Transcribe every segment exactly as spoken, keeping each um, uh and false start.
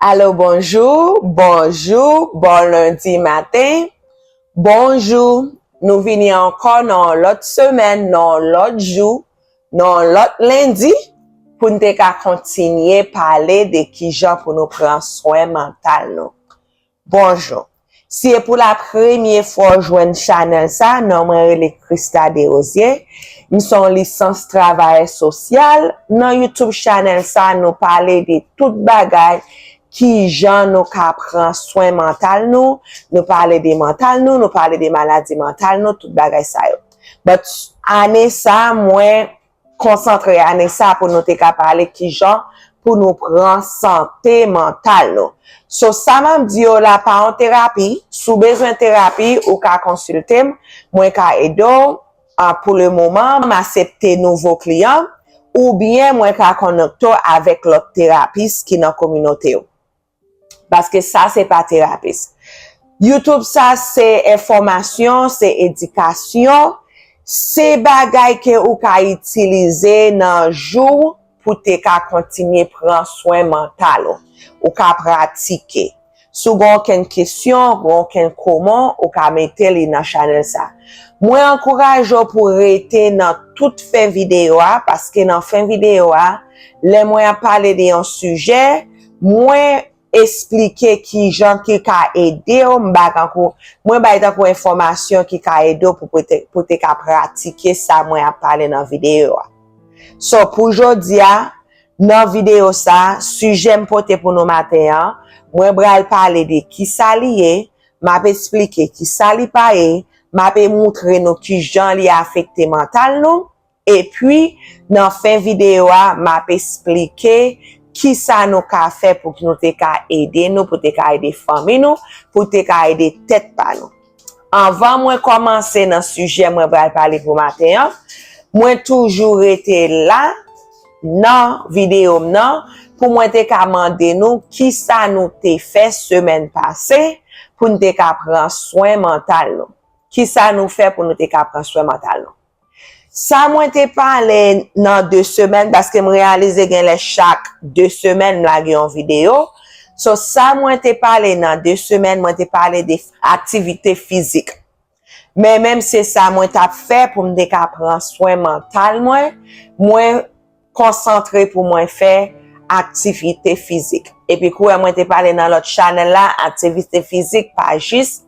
Alo, bonjou, bonjou, bon lendi maten, bonjou. Nou vini ankò nan yon lòt semèn, nan yon lòt jou, nan yon lòt lendi, pou n te ka kontinye pale de kijan pou nou pran swen mantal nou. Bonjou. Si e pou la premye fwa w jwenn chanèl sa, non mwen rele Christa Desrosiers. M se yon lisans travayè sosyal. Nan YouTube chanèl sa, nou pale de tout bagay, kijan nou ka pran swen mantal nou. Nou pale de mantal nou, nou pale de maladi mantal nou, tout bagay sa yo. But ane sa, mwen konsantre ane sa pou nou te ka pale kijan pou nou pran sante mantal nou. So, sa m ap di yo la pa yon terapi. Si w bezwen terapi, ou ka konsilte m. Mwen ka ede w. Ah, pou le moman, m aksepte nouvo kliyan. Oubyen mwen ka konekte w avèk lòt terapis ki nan kominote w. Paske sa se pa terapis. YouTube sa se enfòmasyon, se edikasyon, se bagay ke ou ka itilize nan jou w pou te ka kontinye pran swen mantal ou. Ou ka pratike. Si w gen okenn kesyon, gen okenn kòman, ou ka mete li nan chanèl sa. Mwen ankouraje w pou rete nan tout fen videyo a, paske nan fen videyo a, lè mwen ap pale de yon sijè, mwen esplike kijan ki ka ede w, m ba tankou, mwen bay tankou enfòmasyon ki ka ede w pou, pou te, pou te ka pratike sa mwen ap pale nan videyo a. So, pou jodi a, nan videyo sa, sijè m pote pou nou maten an, mwen pral pale de kisa li ye, m ap esplike kisa li pa ye, m ap moutre nou kijan li afekte mantal nou, epi nan fen videyo a, m ap esplike kisa nou ka fè pou nou te ka ede nou, pou te ka ede fanmi nou, pou te ka ede tèt pa nou. Anvan mwen kòmanse nan sijè mwen pral pale pou maten an, mwen toujou rete la nan videyo m nan pou mwen te ka mande nou kisa nou te fè semèn pase pou n te ka pran swen mantal nou. Kisa nou fè pou nou te ka pran swen mantal nou? Sa mwen te pale nan de semèn, paske m reyalize gen lè chak de semèn m lage yon videyo. So, sa mwen te pale nan de semèn, mwen te pale de aktivite fizik. Men menm se sa mwen t ap fè pou m te ka pran swen mantal mwen, mwen konsantre pou mwen fè aktivite fizik. Epi kounye a mwen te pale nan lòt chanèl la, aktivite fizik pa jis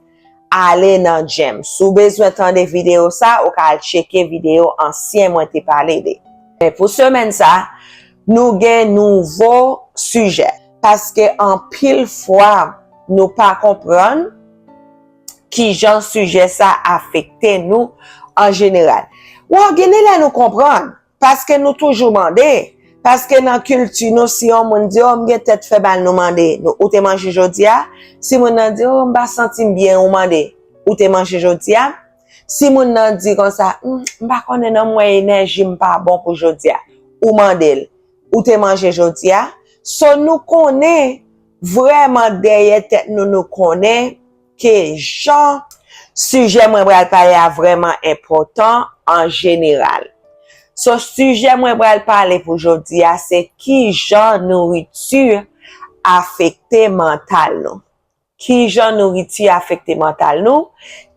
ale nan gym. Si w bezwen tande videyo sa, ou ka al tcheke videyo ansyen mwen te pale de. Men pou semèn sa, nou gen nouvo sijè. Paske anpil fwa, nou pa konprann kijan sijè sa afekte nou an jeneral. Wè, gen de lè nou konprann, paske nou toujou mande. Paske nan kilti nou, si yon moun di, "O, m gen tèt fè mal," nou mande, nou, "Ou te manje jodi a?" Si moun nan di, "O, m pa santi m byen," ou mande, "Ou te manje jodi a?" Si moun nan di konsa, "Hmm, m pa konnen non, m wè enèji m pa bon pou jodi a," ou mande l, "Ou te manje jodi a?" So, nou konnen, vrèman dèyè tèt nou, nou konnen ke jan sijè mwen pral pale a vrèman enpòtan an jeneral. So, sijè mwen pral pale pou jodi a, se kijan nouriti afekte mantal nou. Kijan nouriti afekte mantal nou?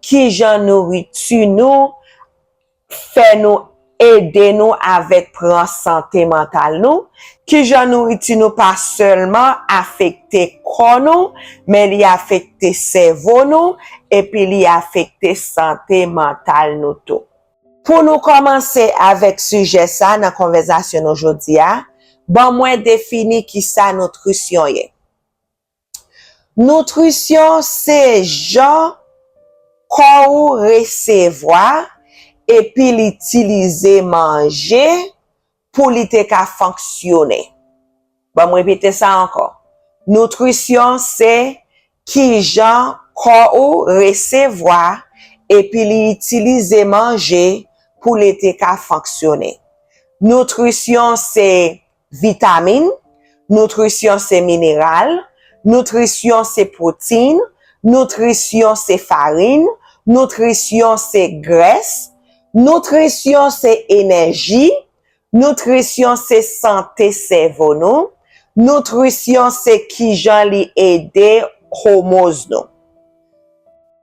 Kijan nouriti nou fè nou ede nou avèk pran sante mantal nou? Kijan nouriti nou pa sèlman afekte kò nou, men li afekte sèvo nou, epi li afekte sante mantal nou tou. Pou nou kòmanse avèk sijè sa nan konvèsasyon nou jodi a, ban mwen defini kisa noutrisyon ye. Noutrisyon se jan kò ou resevwa epi l itilize manje pou li te ka fonksyone. Ban m repete sa ankò. Noutrisyon se kijan kò ou resevwa epi li itilize manje pou li te ka fonksyone. Noutrisyon se vitamin, noutrisyon se mineral, noutrisyon se pwoteyin, noutrisyon se farin, noutrisyon se grès, noutrisyon se enèji, noutrisyon se sante sèvo nou, Nitrisyon se kijan li ede homoz nou.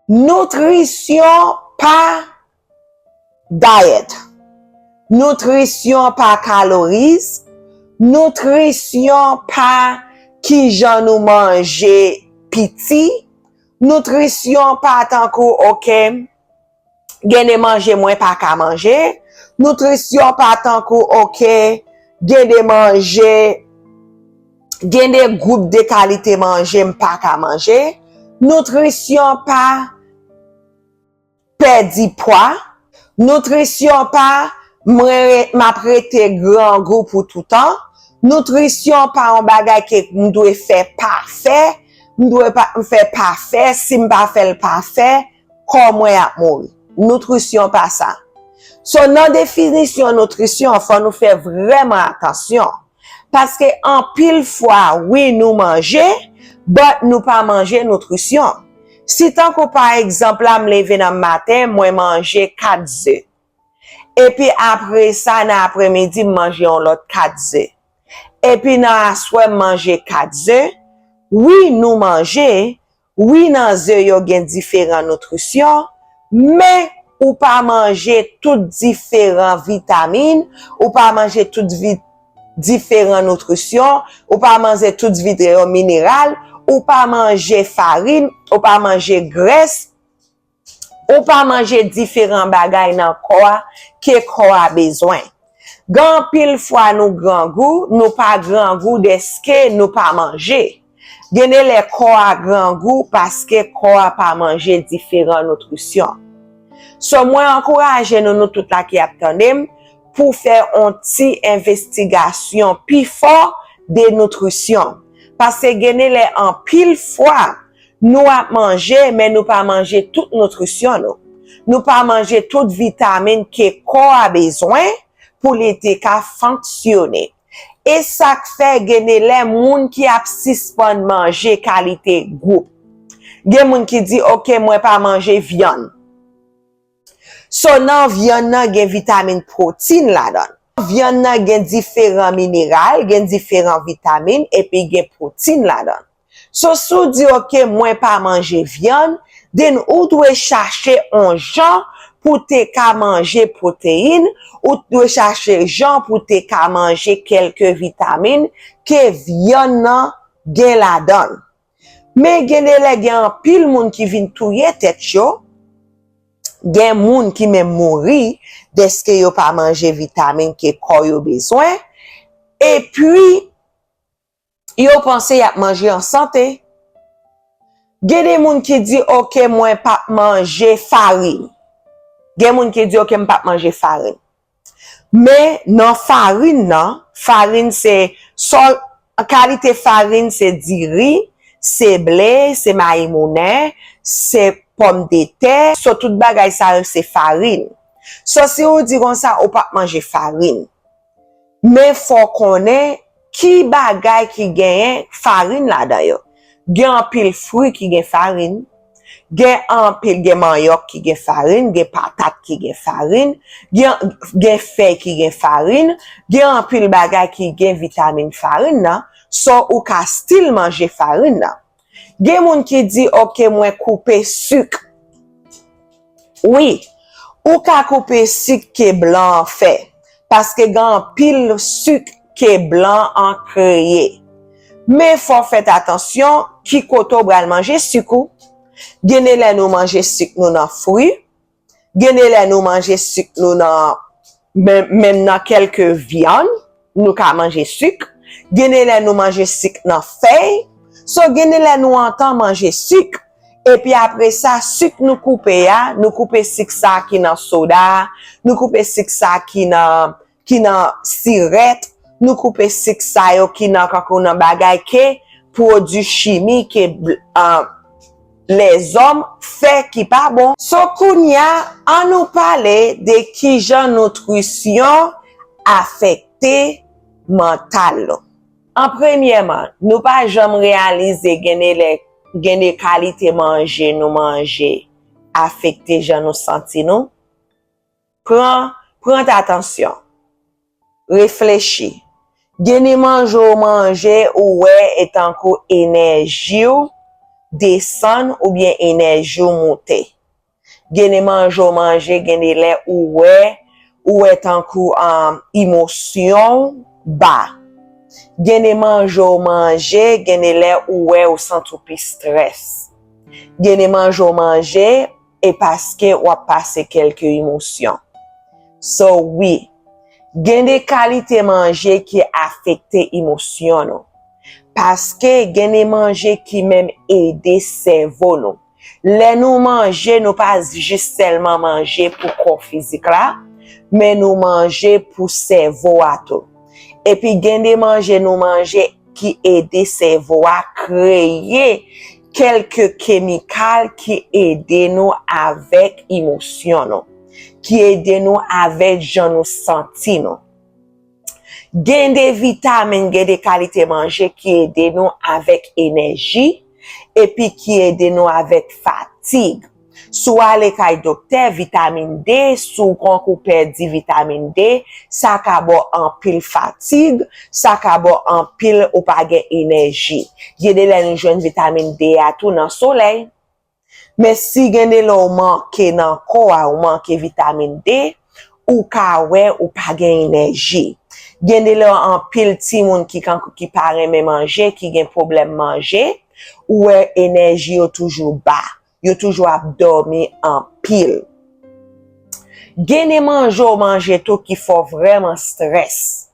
Nitrisyon pa diet. Nitrisyon pa calories. Nitrisyon pa kijan nou manje piti. Nitrisyon pa tankou, oke, gen de manje mwen pa ka manje. Nitrisyon pa tankou, oke, gen de manje, gen de gwoup de kalite manje m pa ka manje. Nitrisyon pa pèdi pwa. Nitrisyon pa mwen re- m ap rete grangou pou toutan. Nitrisyon pa yon bagay ke m dwe fè pafè. M dwe pa, m fè pafè. Si m pa fè l pafè, kò mwen ap mouri. Nitrisyon pa sa. So, nan definisyon nitrisyon, fò nou fè vrèman atansyon. Paske anpil fwa, wi, nou manje, but nou pa manje nitrisyon. Si tankou pa egzanp la, m leve nan maten, mwen manje kat ze. Epi apre sa, nan apremidi, m manje yon lòt kat ze. Epi nan aswè, m manje kat ze. Wi, nou manje, wi, nan ze yo gen diferan nitrisyon, men ou pa manje tout diferan vitamin, ou pa manje tout vi- diferan nitrisyon, ou pa manje tout diferan mineral, ou pa manje farin, ou pa manje grès, ou pa manje diferan bagay nan kò a ke kò a bezwen. Gen anpil fwa nou grangou, nou pa grangou dèske nou pa manje. Gen de lè kò a grangou paske kò a pa manje diferan nitrisyon. So, mwen ankouraje nou, nou tout la ki ap tande m, pou fè yon ti envestigasyon pi fò de nitrisyon. Paske gen de lè anpil fwa, nou ap manje, men nou pa manje tout nitrisyon nou. Nou pa manje tout vitamin ke kò a bezwen pou li te ka fonksyone. E sa k fè gen de lè moun ki ap sispann manje kalite gwoup. Gen moun ki di, oke, mwen pa manje vyann. So, nan vyann nan gen vitamin, pwotin ladan l. Vyann nan gen diferan mineral, gen diferan vitamin, epi gen pwotin ladan l. So, si w di, oke, mwen pa manje vyann, then ou dwe chache yon jan pou te ka manje pwoteyin, ou dwe chache jan pou te ka manje kèlke vitamin ke vyann nan gen ladan l. Men gen de lè gen anpil moun ki vin touye tèt yo, gen moun ki menm mouri dèske yo pa manje vitamin ke kò yo bezwen, epi yo panse y ap manje an sante. Gen de moun ki di, oke, mwen p ap manje farin. Gen moun ki di, oke, m p ap manje farin. Men nan farin nan, farin se sòl, kalite farin se diri, se ble, se mayi moulen, se pòmdetè, so tout bagay sa yo se farin. So si ou di konsa, ou p ap manje farin. Men fò w konnen ki bagay ki genyen farin ladan yo. Gen anpil fwi ki gen farin. Gen anpil, gen manyòk ki gen farin, gen patat ki gen farin, gen, gen fèy ki gen farin, gen anpil bagay ki gen vitamin farin nan, so ou ka still manje farin nan. Gen moun ki di, oke, mwen koupe sik. Wi, ou ka koupe sik ke blan an fè, paske gen anpil sik ke blan an kreye. Men fò w fè atansyon ki kote w pral manje sik ou. Gen de lè nou manje sik nou nan fwi, gen de lè nou manje sik nou nan, men, menm nan kèlke vyann, nou ka manje sik. Gen de lè nou manje sik nan fèy. So, gen de lè nou antan manje sik. Epi apre sa, sik nou koupe a, nou koupe sik sa ki nan soda, nou koupe sik sa ki nan, ki nan sirèt, nou koupe sik sa yo ki nan, kankou nan bagay ke pwodui chimik ke bl- an, lèzòm fè ki pa bon. So, kounye a, ann nou pale de kijan nitrisyon afekte mantal nou. An premyèman, nou pa janm reyalize gen de lè, gen de kalite manje nou manje afekte jan nou santi nou. Pran, pran atansyon. Reflechi. Gen de manje w manje, ou wè e tankou enèji w desann oubyen enèji w moute. Gen de manje w manje, gen de lè ou wè, ou wè tankou, um, emosyon w ba. Gen de manje w manje, gen de lè ou wè ou santi w pi strès. Gen de manje w manje, e paske w ap pase kèlke emosyon. So, wi, gen de kalite manje ki afekte emosyon nou. Paske gen de manje ki menm ede sèvo nou. Lè nou manje, nou pa jis sèlman manje pou kò fizik la, men nou manje pou sèvo a tou. Epi gen de manje nou manje ki ede sèvo a kreye kèlke kemikal ki ede nou avèk emosyon nou, ki ede nou avèk jan nou santi nou. Gen de vitamin, gen de kalite manje ki ede nou avèk enèji, epi ki ede nou avèk fatig. Si w ale kay doktè, vitamin D, si w konn ou pèdi vitamin D, sa ka ba w anpil fatig, sa ka ba w anpil ou pa gen enèji. Gen de lè nou jwenn vitamin D a tou nan solèy. Men si gen de lè w manke nan kò a, ou manke vitamin D, ou ka wè ou pa gen enèji. Gen de lè anpil timoun ki kankou ki pa renmen manje, ki gen pwoblèm manje, ou wè enèji yo toujou ba. Yo toujou ap dòmi anpil. Gen de manje w manje tou ki fè w vrèman strès.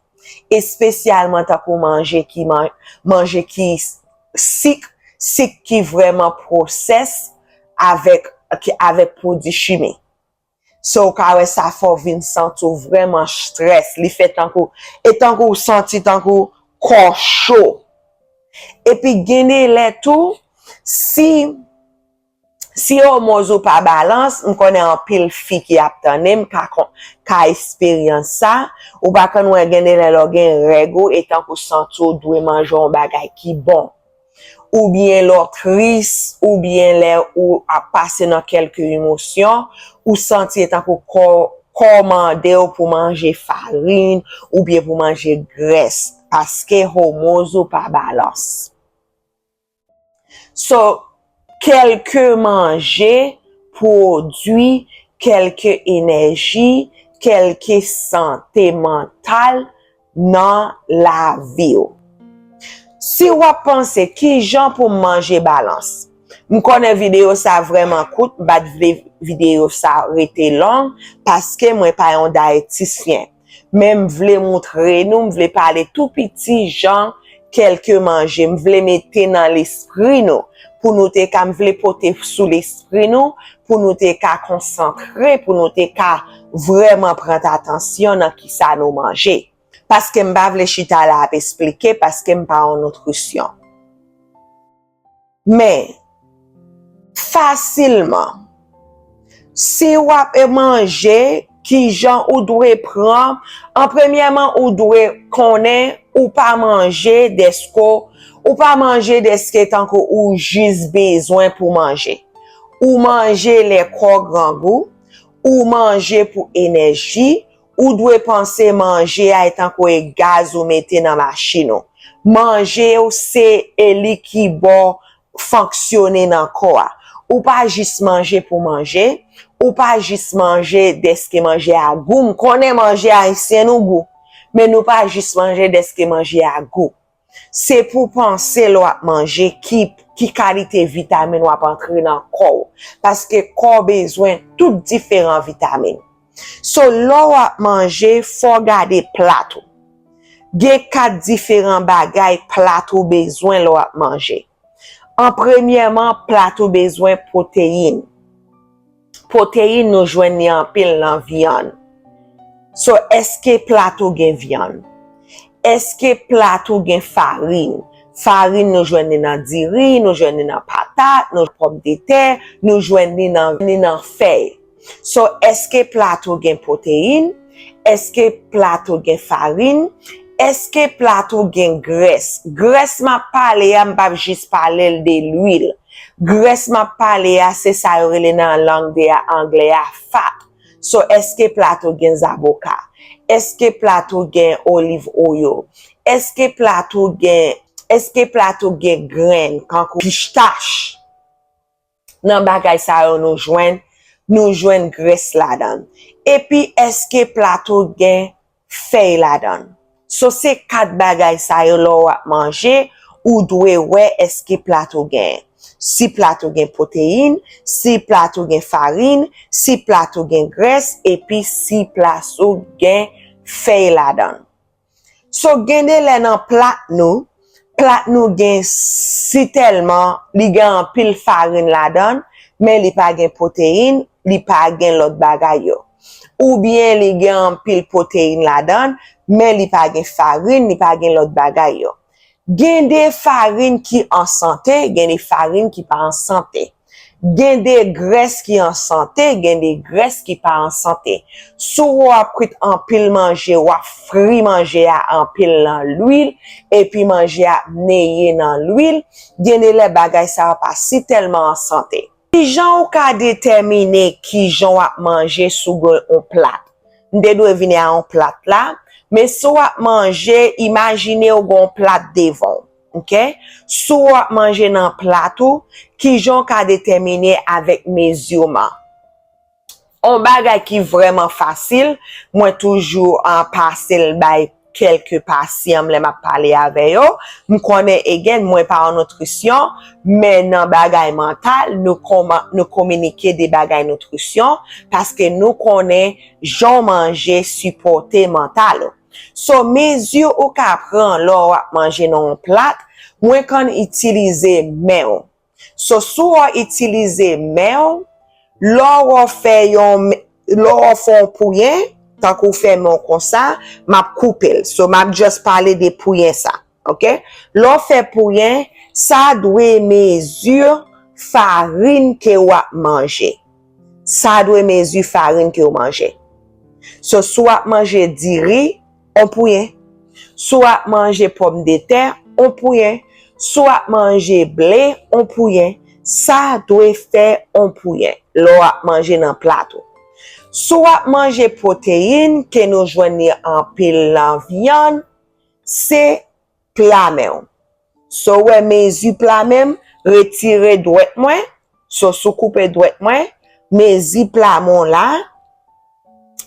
Espesyalman tankou manje ki man-, manje ki sik, sik ki vrèman pwosès avèk, ki, avèk pwodui chimik. So, ou ka wè sa fè w vin santi w vrèman strès. Li fè tankou, e tankou w santi tankou kò cho. Epi gen de lè tou, si, si òmoz ou pa balans, m konnen anpil fi ki ap tande m ka kon-, ka esperyans sa. Ou pa konn wè gen de lè lè w gen règ ou, e tankou w santi w dwe manje yon bagay ki bon. Oubyen lè w tris, oubyen lè ou ap pase nan kèlke emosyon, ou santi e tankou kò, kò w mande w pou manje farin, oubyen pou manje grès, paske òmoz ou pa balans. So, kèlke manje pwodui kèlke enèji, kèlke sante mantal nan lavi w. Si w ap panse, "Ki jan pou m manje balans?" M konnen videyo sa vrèman kout, m pa t vle videyo sa rete long, paske mwen pa yon dayetisyen. Men m vle moutre nou, m vle pale tou piti jan kèlke manje, m vle mete nan lespri nou, pou nou te ka, m vle pote sou lespri nou, pou nou te ka konsantre, pou nou te ka vrèman pran atansyon nan kisa nou manje. Paske m pa vle chita la ap esplike, paske m pa yon nitrisyon. Men, fasilman, si w ap manje, kijan ou dwe pran, an premyèman, ou dwe konnen ou pa manje dèske, ou pa manje dèske tankou ou jis bezwen pou manje. Ou manje lè kò grangou, ou manje pou enèji, ou dwe panse manje a e tankou e gaz ou mete nan machin ou. Manje w se e li ki ba w fonksyone nan kò a. Ou pa jis manje pou manje, ou pa jis manje dèske manje a gou. M konnen manje ayisyen nou gou, men nou pa jis manje dèske manje a gou. Se pou panse lè w ap manje ki, ki kalite vitamin w ap antre nan kò w. Paske kò w bezwen tout diferan vitamin. So, lè w ap manje, fò w gade plat ou. Gen kat diferan bagay plat ou bezwen lè w ap manje. An premyèman, plat ou bezwen pwoteyin. Pwoteyin nou jwenn li anpil nan vyann. So, èske plat ou gen vyann? Èske plat ou gen farin? Farin nou jwenn li nan diri, nou jwenn li nan patat, nou pòmdetè, nou jwenn li nan, li nan fèy. So, èske plat ou gen pwoteyin? Èske plat ou gen farin? Èske plat ou gen grès? Grès m ap pale a, m p ap jis pale l de lwil. Grès m ap pale a, se sa yo rele nan lang de a, anglè a, fat. So, èske plat ou gen zaboka? Èske plat ou gen olive oil? Èske plat ou gen, èske plat ou gen grenn, kankou pistach? Nan bagay sa yo nou jwenn, nou jwenn grès ladan. Epi èske plat ou gen fèy ladan? So se kat bagay sa yo lè w ap manje, ou dwe wè èske plat ou gen. Si plat ou gen pwoteyin, si plat ou gen farin, si plat ou gen grès, epi si plat ou gen fèy ladan. So gen de lè nan plat nou, plat nou gen si tèlman li gen anpil farin ladan, men li pa gen pwoteyin, li pa gen lòt bagay yo. Oubyen li gen anpil pwoteyin ladan, men li pa gen farin, li pa gen lòt bagay yo. Gen de farin ki an sante, gen de farin ki pa an sante. Gen de grès ki an sante, gen de grès ki pa an sante. Si w ap kwit anpil manje, w ap fri manje a anpil nan lwil, epi manje a ap neye nan lwil, gen de lè bagay sa yo pa si tèlman an sante. Kijan ou ka detèmine kijan w ap manje si w gen yon plat? M te dwe vini a yon plat la, men si w ap manje, imajine w gen yon plat devan w, oke? Si w ap manje nan plat ou, kijan w ka detèmine avèk mezirman? On bagay ki vrèman fasil, mwen toujou, ah, pase l bay kèlke pasyan m lè m ap pale avè yo. M konnen, again, mwen pa an nitrisyon, men nan bagay mantal, nou koma-, nou kominike de bagay nitrisyon, paske nou konnen jan w manje sipòte mantal ou. So, mezi ou ka pran lè w ap manje nan yon plat, mwen konn itilize men w. So, si w itilize men w, lè w fè yon, lè w fè yon pouyen, tankou w fè men w konsa, m ap koupe l. So, m ap just pale de pouyen sa, oke? Lè w fè pouyen, sa dwe mezi farin ke w ap manje. Sa dwe mezi farin ke w manje. So, si w ap manje diri, on pouyen. Si w ap manje pòmdetè, on pouyen. Si w ap manje ble, on pouyen. Sa dwe fè on pouyen lè w ap manje nan plat ou. Si w ap manje pwoteyin ke nou jwenn li anpil nan vyann, se pla men w. So, w wè mezi pla men m, retire dwèt mwen. So, si w koupe dwèt mwen, mezi pla men w la,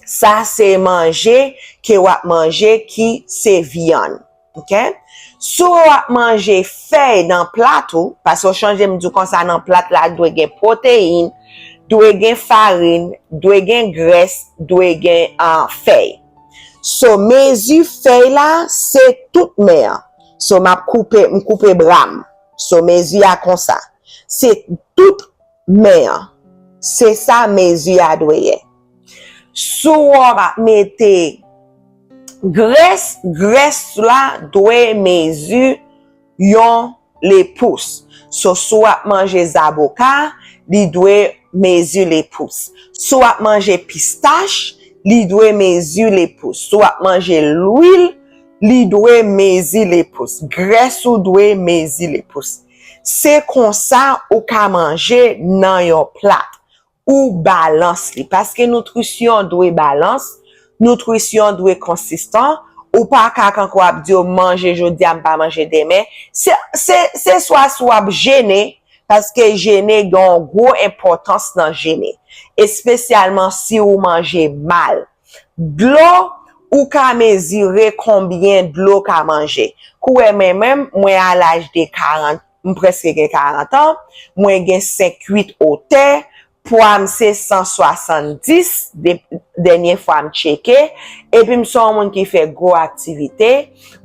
sa se manje ke w ap manje ki se vyann. Oke? Si w ap manje fèy nan plat ou, paske w chanje m di w konsa nan plat la dwe gen pwoteyin, dwe gen farin, dwe gen grès, dwe gen, ah, fèy. So, mezi fèy la, se tout men an. So, m ap koupe, m koupe bra m. So, mezi a konsa. Se tout men an. Se sa mezi a dwe ye. Si w ap mete grès, grès la dwe mezi yon lepous. So, si w ap manje zaboka, li dwe mezi lepous. Si w ap manje pistach, li dwe mezi lepous. Si w ap manje lwil, li dwe mezi lepous. Grès ou dwe mezi lepous. Se konsa ou ka manje nan yon plat. Ou balans li. Paske nitrisyon dwe balans, nitrisyon dwe konsistan. Ou pa ka kankou ap di yo manje jodi a, m pa manje demen. Se, se, se swa si w ap jene, paske jene gen yon gwo enpòtans nan jene, espesyalman si ou manje mal. Dlo, ou ka mezire konbyen dlo w ka manje. Kou wè mwen menm, mwen a laj de karant, m prèske gen karant an, mwen gen senk uit otè, pwa m se san swasanndis, de-, dènye fwa m tcheke, epi m se yon moun ki fè gwo aktivite,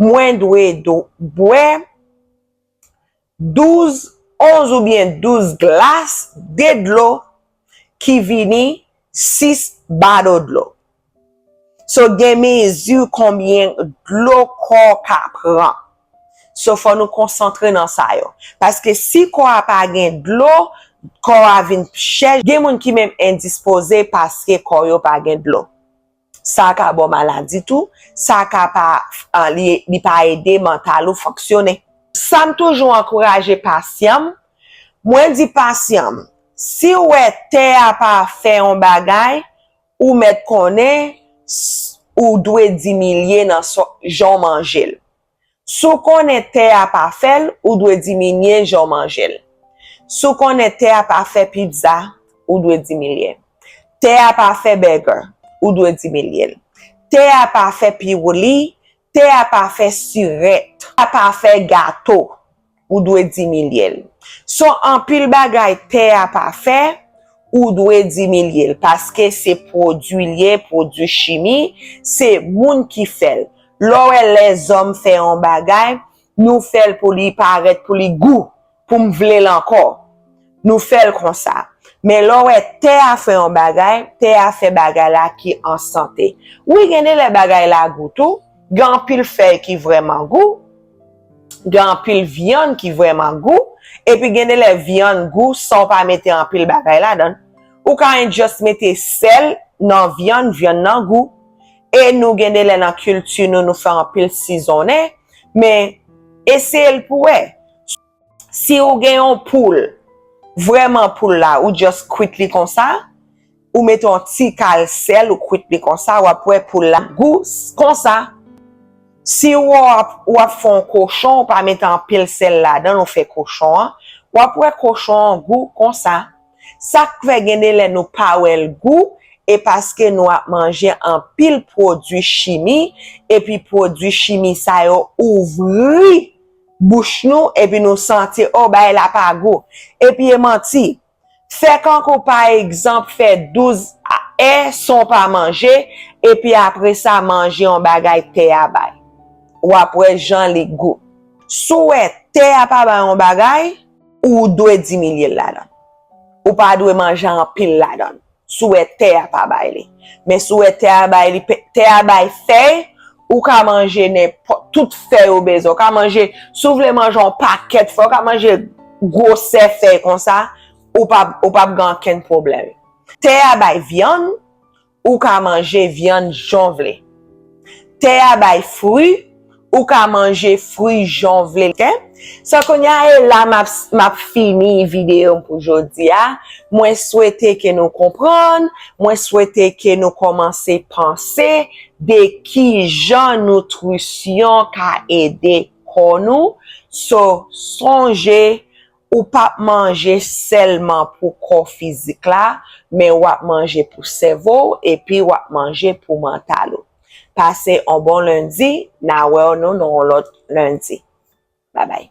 mwen dwe do-, bwè douz, onz oubyen douz glas de dlo ki vini sis bado dlo. So, gen mezi konbyen dlo kò w ka pran. So, fò nou konsantre nan sa yo. Paske si kò a pa gen dlo, kò a vin chèch. Gen moun ki menm endispoze paske kò yo pa gen dlo. Sa ka ba w maladi tou, sa ka pa, ah, li, li pa ede mantal ou fonksyone. Sa m toujou ankouraje pasyan m, mwen di pasyan m, si w wè tè a pa fè yon bagay, ou mèt konnen s-, ou dwe diminye nan sa, jan w manje l. Si w konnen tè a pa fè l, ou dwe diminye jan w manje l. Si w konnen tè a pa fè pizza, ou dwe diminye. Tè a pa fè bègè, ou dwe diminye l. Tè a pa fè piwouli, tè a pa fè sirèt, tè a pa fè gato, ou dwe diminye l. So, anpil bagay tè a pa fè, ou dwe diminye l, paske se pwodui l ye, pwodui chimi, se moun ki fè l. Lè w wè lèzòm fè yon bagay, nou fè l pou li parèt, pou li gou, pou m vle l ankò. Nou fè l konsa. Men lè w wè tè a fè yon bagay, tè a fè bagay la ki an sante. Wi, gen de lè bagay la gou tou, gen anpil fèy ki vrèman gou, gen anpil vyann ki vrèman gou, epi gen de lè vyann gou san w pa mete anpil bagay ladan l. Ou ka just mete sèl nan vyann, vyann nan gou. E nou gen de lè nan kilti nou, nou fè anpil sizonnen, men eseye l pou wè. Si ou gen yon poul, vrèman poul la, ou just kwit li konsa, ou mete yon ti kal sèl, ou kwit li konsa, w ap wè poul la gou s-, konsa. Si w ap, w ap fè yon kochon, ou pa mete anpil sèl ladan l, ou fè kochon an, w ap wè kochon an gou konsa. Sa k fè gen de lè nou pa wè l gou, e paske nou ap manje anpil pwodui chimi, epi pwodui chimi sa yo ouvri bouch nou, epi nou santi, o, bagay la pa gou. Epi e manti. Fè kankou, pa egzanp, fè douz è san w pa manje, epi apre sa, manje yon bagay tè a bay. W ap wè jan li gou. Si w wè tè a pa bay yon bagay, ou dwe diminye l ladan l. Ou pa dwe manje anpil ladan l. Si w wè tè a pa bay li. Men si w wè tè a bay li, pe-, tè a bay fèy, ou ka manje nenpòt, tout fèy ou bezwen. Ou ka manje, si w vle manje yon pakèt fèy, ou ka manje gwosè fèy konsa, ou p ap, ou p ap gen ankenn pwoblèm. Tè a bay vyann, ou ka manje vyann jan w vle. Tè a bay fwi, ou ka manje fwi jan w vle, oke? So, kounye a, e la m ap, m ap fini videyo m pou jodi a. Mwen swete ke nou konprann, mwen swete ke nou kòmanse panse de kijan nitrisyon ka ede kò nou. So, sonje, ou p ap manje sèlman pou kò fizik la, men w ap manje pou sèvo w, epi w ap manje pou mantal ou. Pase yon bon lendi, n a wè nou nan yon lòt lendi. Babay.